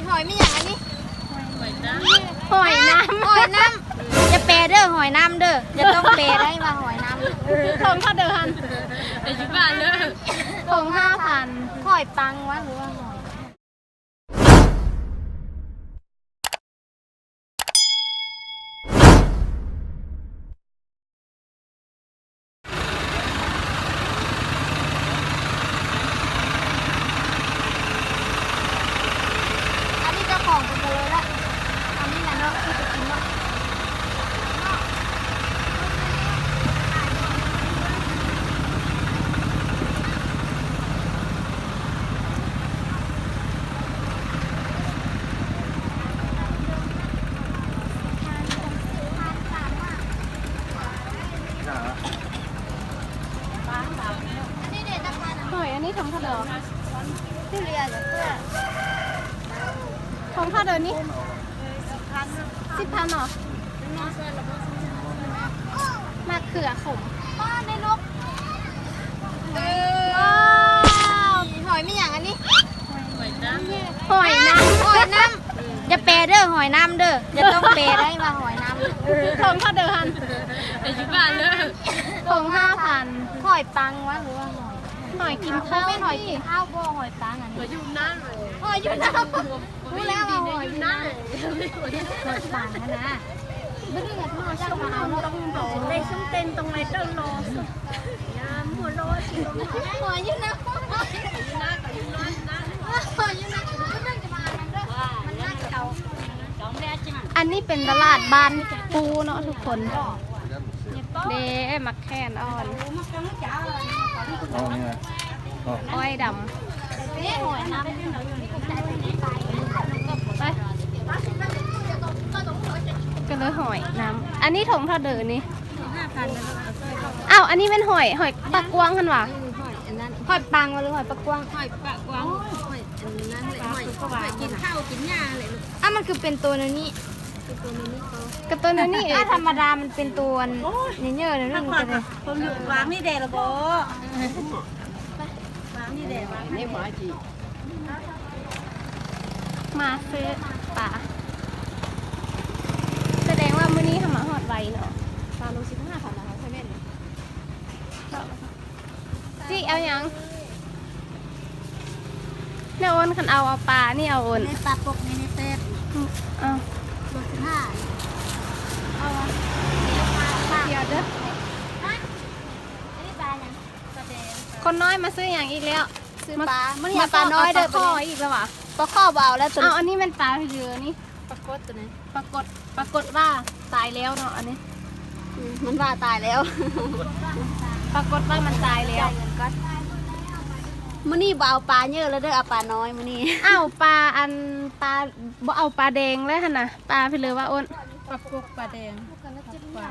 ຫອຍແມ່ນຫຍັງອັນນີ້? ຫອຍນ້ຳ ຫອຍນ້ຳ ຫອຍນ້ຳ ຢ່າແປເດີ ຫອຍນ້ຳເດີ ຢ່າຕ້ອງແປໄດ້ວ່າຫອຍນ້ຳ. ເອີ ຂອງເທົ່າໃດຫັ້ນ? ຂອງຫ້າພັນ. ຫອຍປັງວະ ຫຼືວ່າຫອຍ? ອັນນີ້ເຈົ້າຂອງເພິ່ນກໍເລີຍລະ ອັນນີ້ນະເນາະ ຄືຈະກິນເນາະ. ຫອຍອັນນີ້ຖົງເທົ່າໃດ? ຖົງເທົ່າໃດນີ້? ສິບພັນເນາະ. ມາເຂືອຂົມ. ຫອຍແມ່ນຫຍັງອັນນີ້? ຫອຍນ້ຳ ຫອຍນ້ຳ ຢ່າແປເດີ ຫອຍນ້ຳເດີ ຢ່າຕ້ອງແປໄດ້ວ່າຫອຍນ້ຳ. ເອີ ຂອງເທົ່າໃດຫັ້ນ? ຂອງຫ້າພັນ. ຫອຍປັງວະ ຫຼືວ່າຫອຍ? ຫອຍກິນເຂົ້າ ແມ່ນຫອຍກິນເຂົ້າບໍ່? ຫອຍປັງອັນນີ້ ຫອຍຢູ່ນານ ຫອຍຢູ່ນານ. ຮູ້ແລ້ວວ່າຫອຍຢູ່ນານ ຫອຍປັງຫັ້ນນະ. ໄດ້ຊຸມເຕັນຕົງໄລເຕີລໍ ຫອຍຢູ່ນານ ຫອຍຢູ່ນານ. ອັນນີ້ເປັນຕະຫຼາດບ້ານປູເນາະທຸກຄົນ. ເດ້ ໝາກແຂ່ນອ່ອນ ອ້ອຍດຳ ໄປ ກໍເລີຍຫອຍນ້ຳ. ອັນນີ້ຖົງເທົ່າໃດນີ້? ຫ້າພັນ. ອ້າວ ອັນນີ້ແມ່ນຫອຍ ຫອຍປາກກວາງຫັ້ນຫວາ? ຫອຍອັນນັ້ນ ຫອຍປັງຫວາ ຫຼືຫອຍປາກກວາງ? ຫອຍປາກກວາງ ຫອຍອັນນັ້ນແຫຼະ ຫອຍກິນເຂົ້າກິນຫຍ້າແຫຼະ. ອ້າວ ມັນຄືເປັນໂຕແນວນີ້? ກະໂຕແນວນີ້ ເອີ ທຳມະດາມັນເປັນໂຕອັນເຍີ້ໆ ແນວນັ້ນກໍໄດ້. ວາງນີ້ແດ່ລະບໍ? ວາງນີ້ແດ່ ວາງນີ້. ມາຊື້ປາ ສະແດງວ່າມື້ນີ້ເຮົາມາຮອດໄວເນາະ. ປາໂລສິບຫ້າພັນນະ ໃຊ່ແມ່ນ. ຊິເອົາຫຍັງ? ແມ່ໂອນ ຄັນເອົາ ເອົາປານີ້ ເອົາໂອນ ນີ້ປາປົກນີ້ ນີ້ແຊບ. ອືມ ເອົາ ໂລສິບຫ້າ. ເອົາ ດຽວເດີ ຄົນນ້ອຍມາຊື້ຫຍັງອີກແລ້ວ? ຊື້ປາ ມາ ມື້ນີ້ເອົາປານ້ອຍເດີ. ປາຄໍ່ອີກແລ້ວຫວາ? ປາຄໍ່ບໍ່ເອົາແລ້ວ. ເອົາ ອັນນີ້ແມ່ນປາເຫຼືອນີ້ ປາກົດໂຕນີ້ ປາກົດ ປາກົດວ່າຕາຍແລ້ວເນາະ ອັນນີ້. ອືມ ມັນວ່າຕາຍແລ້ວ ປາກົດວ່າມັນຕາຍແລ້ວ. ມື້ນີ້ບໍ່ເອົາປາເຍີະແລ້ວເດີ ເອົາປານ້ອຍມື້ນີ້. ເອົາປາ ອັນ ປາ ບໍ່ເອົາປາແດງແລ້ວຫັ້ນນະ. ປາເພິ່ນເລີຍວ່າໂອນ ປາປົກ ປາແດງ ປາ